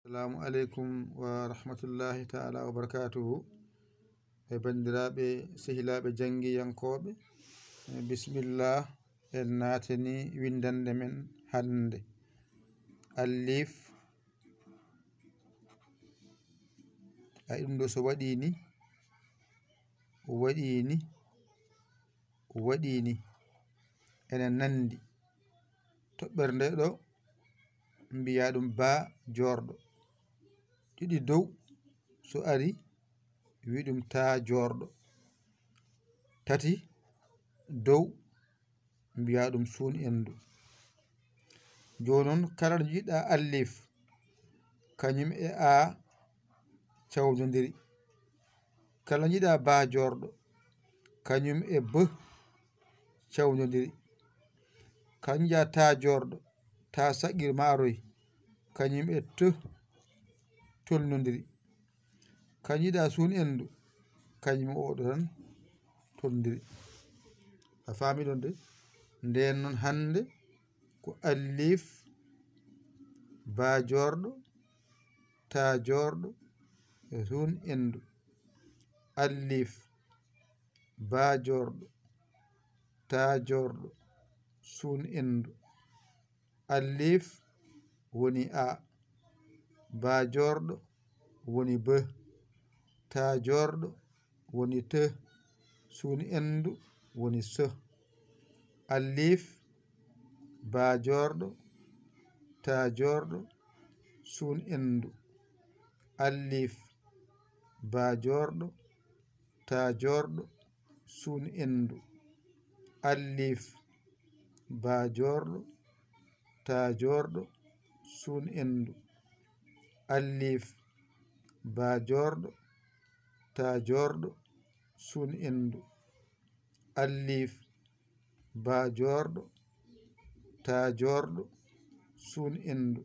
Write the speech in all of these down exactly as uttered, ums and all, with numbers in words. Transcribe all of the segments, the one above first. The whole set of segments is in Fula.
Assalamu aleykum wa rahmatullahi taala wa barakatuhu. E banndiraaɓe, sehilaaɓe janngiyankooɓe, e bisimilla, en naatani winndannde men hannde. Alliif, a ɗum ɗo so waɗii ni, waɗii ni, waɗii ni, ene nanndi. Toɓɓere nde ɗo, mbiyaa ɗum baa joorɗo. Ɗiɗi dow, so ari, wi ɗum taa joorɗo. Tati dow, mbiyaa ɗum suun endu. Jooni noon, kala njiɗa alliif, kañum e a cawdondiri. Kala njiɗa baa joorɗo, kañum e b cawdondiri. Kala njiɗa taa joorɗo, taa saqqir maaroy, kañum e t tolnondiri. Kala njiɗa suun endu, kañum e oɗo tan tolnondiri. A faami ɗon de? Ndeen noon hannde ko alliif, baa joorɗo, taa joorɗo, e suun endu. Alliif, baa joorɗo, taa joorɗo, suun endu. Alliif woni a, baa joorɗo woni b, taa joorɗo woni t, suun endu woni s. Alliif, baa joorɗo, taa joorɗo, suun endu. Alliif, baa joorɗo, taa joorɗo, suun endu. Alliif, baa joorɗo, taa joorɗo, suun endu. Alliif, baa joorɗo, taa joorɗo, suun endu. Alliif, baa joorɗo, taa joorɗo, suun endu.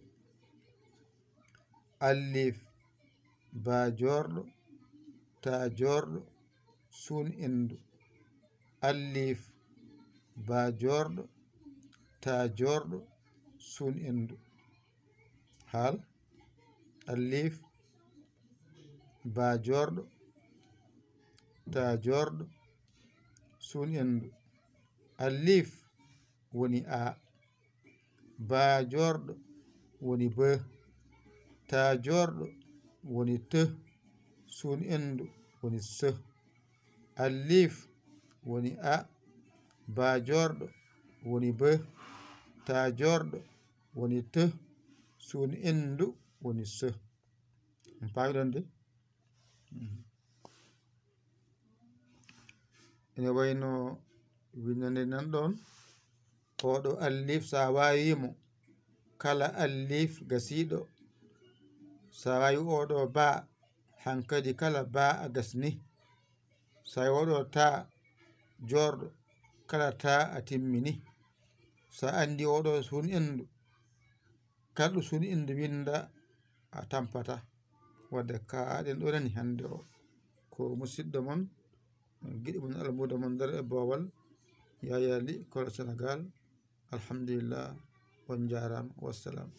Alliif, baa joorɗo, taa joorɗo, suun endu. Alliif, baa joorɗo, taa joorɗo, suun endu. Haal. Alliif, baa joorɗo, taa joorɗo, suun endu. Alliif woni a, baa joorɗo woni b, taa joorɗo woni t, suun endu woni s. Alliif woni a, baa joorɗo woni b, taa joorɗo woni t, suun endu woni s. On paami ɗon de? Mhm. Ene wayno winndannde nan ɗon, oɗo alliif, so a waawii mo, kala alliif gasiiɗo. So a waawii oɗo baa, hankadi kala baa a gasni. So a waawii oɗo taa joorɗo, kala taa a timmini. So a anndi oɗo suun endu, kala ɗo suun endu winnda, a tampata. Wadde ka aɗen ɗo nani hannde o, ko musidɗo mon, giɗo mon, almuudo mon nder e boowal, Yaya Ly, Kolo Senegaal. Alhamdulillah, on njaaraama, wassalam.